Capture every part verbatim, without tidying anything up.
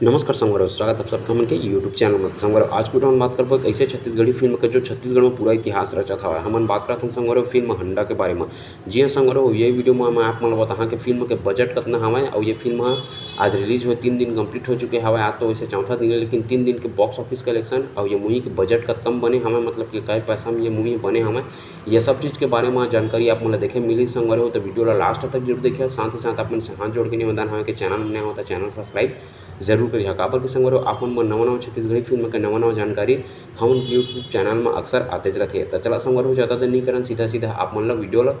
नमस्कार संगवारी हो, स्वागत है आप सबके हमन के YouTube चैनल में। संगवारी हो, आज के वीडियो में बात करबो एक ऐसे छत्तीसगढ़ी फिल्म के, जो छत्तीसगढ़ में पूरा इतिहास रचत हवय। हमन बात करत हन संगवारी हो फिल्म हंडा के बारे में। जी हाँ संगवारी हो, ये वीडियो में मैं आप मन ल बताहा कि फिल्म के बजट कतना हवय और ये फिल्म ह आज रिलीज होए तीन दिन कंप्लीट हो चुके हवय। आज तो वैसे चौथा दिन है, लेकिन तीन दिन के बॉक्स ऑफिस कलेक्शन और ये मूवी के बजट कतका म बने हवय, मतलब कि काय पैसा में ये मूवी बने हवय, ये सब चीज़ के बारे में जानकारी आप मन ल देखे मिली संगवारी हो। तो वीडियो ला लास्ट तक जरूर देखिए। साथ ही साथ आप मन से हाथ जोड़ के निवेदन हवय कि चैनल में नया हो तो चैनल सब्सक्राइब जरूर करिहा, काबर के संगवारी हो, आप मन बर नवा नवा छत्तीसगढ़ी फिल्म के नवा नवा जानकारी हमन के YouTube चैनल में अक्सर आतेच रथे। त चला संगवारी हो, ज़्यादा देर नहीं करन, सीधा सीधा आप मन ला वीडियो ला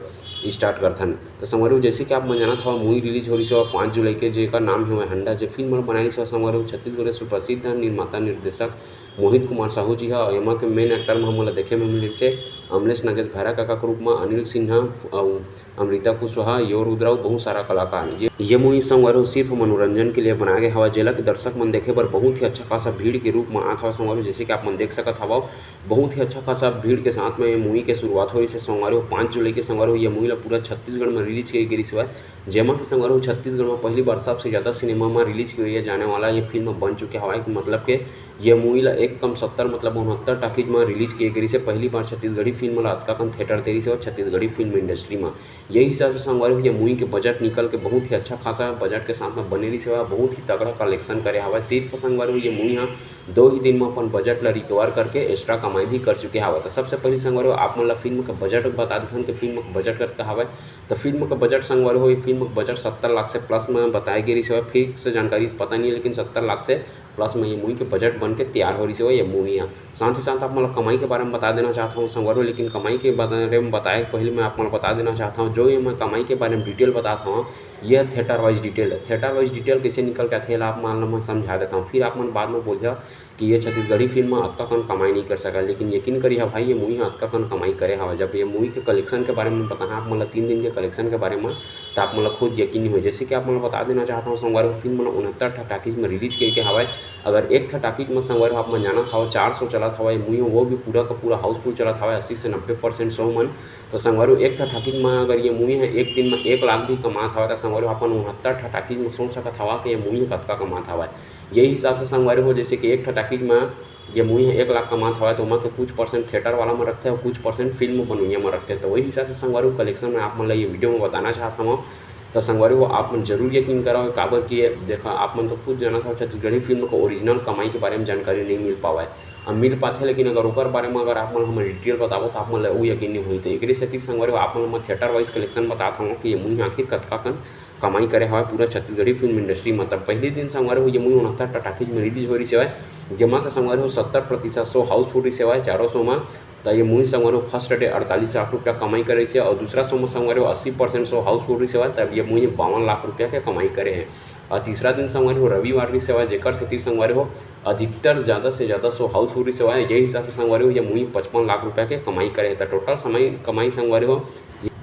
स्टार्ट करथन। त संगवारी हो, जैसे कि आप मन जानत हवा, मूवी रिलीज हो रही से पाँच जुलाई के, जेकर नाम हे हंडा, जे फिल्म ला बनाए रही से संगवारी हो छत्तीसगढ़ के सुप्रसिद्ध निर्माता निर्देशक मोहित कुमार साहू जी हा। एमा के मेन एक्टर में हमन ला देखे में मिल से अमलेश नागेश भैरा काका के रूप में, अनिल सिन्हा अउ अमृता कुशवाहा, योर उद्राव, बहुत सारा कलाकार। ये, ये मूवी संगवारी हो सिर्फ मनोरंजन के लिए बनाया गया हवा, जेला के दर्शक मन देखे बर बहुत ही अच्छा खासा भीड़ के रूप में आत हवा संगवारी हो। जैसे कि आप मन देख सकत हवा, बहुत ही अच्छा खासा भीड़ के साथ में ये मूवी के शुरुआत हो रही से संगवारी हो। पाँच जुलाई के संगवारी हो ये मूवी ला पूरा छत्तीसगढ़ में रिलीज किए गई हवय, जेमा के संगवारी हो छत्तीसगढ़ में पहली बार सबसे ज़्यादा सिनेमा में रिलीज किए जाने वाला ये फिल्म बन चुके हवय। मतलब के ये मूवी ला एक कम सत्तर, मतलब उनहत्तर टाकीज में रिलीज किए गई से पहली बार छत्तीसगढ़ी फिल्म ला अतका कन थिएटर दे रही से छत्तीसगढ़ी फिल्म इंडस्ट्री में। यही हिसाब से संगवारी हो ये मूवी के बजट निकल के बहुत ही अच्छा खासा बजट के साथ में बने रही से, बहुत ही तगड़ा कलेक्शन करे हवय। सिर्फ संगवारी हो ये मूवी हाँ दो ही दिन में अपन बजट ला रिकवर करके एक्स्ट्रा कमाई भी कर चुके हवय। तो सबसे पहले संगवारी हो आप मन ला फिल्म का बजट बता देथन कि फिल्म का बजट कतका हवय। तो फिल्म का बजट संगवारी हो, ये फिल्म का बजट सत्तर लाख से प्लस में बताए गए रही से, फिक्स जानकारी पता नहीं है, लेकिन सत्तर लाख से प्लस में ये मूवी के बजट बन के तैयार हो रही से ये मूवी है। साथ ही साथ आप मन ला कमाई के बारे में बता देना चाहता हूँ संगवारी हो, लेकिन कमाई के बारे में बताए के पहले मैं आप मन ला बता देना चाहता हूँ, जो ये मैं कमाई के बारे में डिटेल बताता हूँ, ये थिएटर वाइज डिटेल है। थिएटर वाइज डिटेल कैसे निकल के आथे, आप मन ला मैं समझा देता हूँ, फिर आप मन बाद में बोलिहा कि ये छत्तीसगढ़ी फिल्म अतका कन कमाई नहीं कर सका, लेकिन यकीन करिहा भाई, ये मूवी ह अतका कन कमाई करे हवय। जब ये मूवी के कलेक्शन के बारे में बताहा आप मन ला, तीन दिन के कलेक्शन के बारे में, तो आप मन ला खुद यकीन नहीं होय। जैसे कि आप मन ला बता देना चाहता हूँ संगवारी हो, फिल्म मन उनहत्तर ठा टाकीज में रिलीज किए के हवय। अगर एक ठा टाकीज में संगवारी हो आप मन जानत हवय चार सौ चलत हवय मूवी, वो भी पूरा का पूरा हाउसफुल चलत हवय, अस्सी से नब्बे परसेंट शो मन। तो संगवारी हो एक ठा टाकीज में अगर ये मूवी है एक दिन में एक लाख भी कमात हवय, तो संगवारी हो आप मन उनहत्तर ठा टाकीज में सोच सकत हवा कि ये मूवी ह कतका कमात हवय। यही हिसाब से संगवारी हो, जैसे कि एक ठा टाकीज में ये मूवी ह एक लाख कमात हवय, तो ओमा के कुछ परसेंट थिएटर वाला में रखथे और कुछ परसेंट फिल्म बनोइया में रखथे। तो वही हिसाब से संगवारी हो कलेक्शन में आप मन ला ये वीडियो में बताना चाहत हवं। तो संगवारी हो आप मन जरूर यकीन करव, काबर कि ये देखा आप मन तो खुद जानत हव छत्तीसगढ़ी फिल्म के ओरिजिनल कमाई के बारे में जानकारी नहीं मिल पावय। अब मिल पाथे, लेकिन अगर ओकर बारे में अगर आप मन हमर डिटेल बताबो तो आप मन ला वो यकीन नहीं होई। तो एकरे सेती संगवारी हो आप मन ला मैं थिएटर वाइज कलेक्शन बतात हवं कि ये मूवी आखिर कतका कन कमाई करे हवय पूरा छत्तीसगढ़ी फिल्म इंडस्ट्री में। तब पहले दिन संगवारी हो ये मूवी उनहत्तर ठा टाकीज में रिलीज हो रही हवय, जेमा के संगवारी हो सत्तर प्रतिशत शो हाउसफुल रही हवय चारों शो में। त ये मूवी संगवारी हो फर्स्ट डे अड़तालीस लाख रुपया कमाई करे रही और दूसरा शो में संगवारी हो अस्सी परसेंट शो हाउसफुल रही हवय, तब ये मूवी बावन लाख रुपया के कमाई करे है। और तीसरा दिन संगवारी हो रविवार रही हवय, जेकर सेती संगवारी हो अधिकतर ज़्यादा से ज़्यादा शो हाउसफुल रही हवय। यही हिसाब से संगवारी हो ये मूवी पचपन लाख रुपया के कमाई करे है। तो टोटल समय कमाई संगवारी हो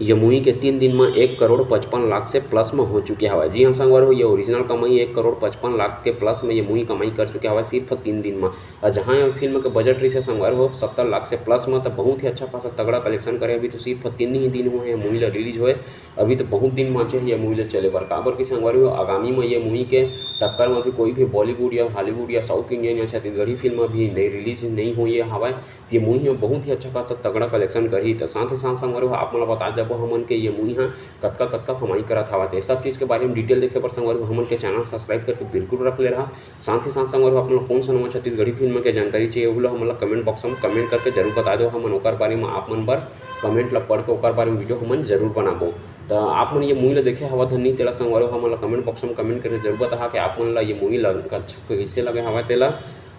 ये मूवी के तीन दिन में एक करोड़ पचपन लाख से प्लस में हो चुके हवय। जी हाँ संगवारी हो, ये ओरिजिनल कमाई एक करोड़ पचपन लाख के प्लस में ये मूवी कमाई कर चुके हवय सिर्फ तीन दिन में। और जहाँ ये फिल्म के बजट रही से संगवारी हो सत्तर लाख से प्लस में, तो बहुत ही अच्छा खासा तगड़ा कलेक्शन करे। अभी तो सिर्फ तीन ही दिन हुए हैं मूवी ला रिलीज हुए, अभी तो बहुत दिन बांचे हे ये मूवी ला चले बर। काबर कि संगवारी हो आगामी में ये मूवी के टक्कर में भी कोई भी बॉलीवुड या हॉलीवुड या साउथ इंडियन या छत्तीसगढ़ी फिल्म अभी नई रिलीज नहीं हुई है हवय। तो ये मूवी ह बहुत ही अच्छा खासा तगड़ा कलेक्शन करही। तो साथ ही साथ संगवारी हो आप मन ला बता देबो हमन के ये मूवी ह कतका कतका कमाई करत हवय। तो ये सब चीज़ के बारे में डिटेल देखे बर संगवारी हो हमन के चैनल सब्सक्राइब करके बिल्कुल रख ले रहा। साथ ही साथ संगवारी हो आप मन ला कौन सा नवा छत्तीसगढ़ी फिल्म के जानकारी चाहिए, ओला हमन ला कमेंट बॉक्स में कमेंट करके जरूर बता दो, हमन ओकर बारे में आप मन बर कमेंट ला पढ़ के ओकर बारे में वीडियो हमन जरूर बनाबो। तो आप मन ये मूवी ला देखे हवा धन नहीं, तेला संगवारी हो हमन ला कमेंट बॉक्स में कमेंट करके जरूर बताहा कि आप मन ला ये मूवी ला अच्छा कैसे लगे हवा तेला।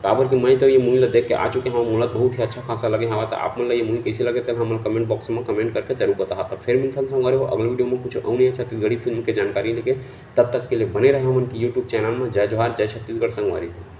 काबर कि मैं तो ये मूवी ला देख के आ चुके हवं, मोला बहुत ही अच्छा खासा लगे हवा। तो आप मन ला ये मूवी कैसे लगे तेला हमन कमेंट बॉक्स में कमेंट करके जरूर बताहा। तो फिर मिलथन संगवारी हो अगले वीडियो में कुछ अउ नया छत्तीसगढ़ी फिल्म के जानकारी लेके। तब तक के लिए बने रहे हमन के YouTube चैनल में। जय जोहार, जय छत्तीसगढ़ संगवारी हो।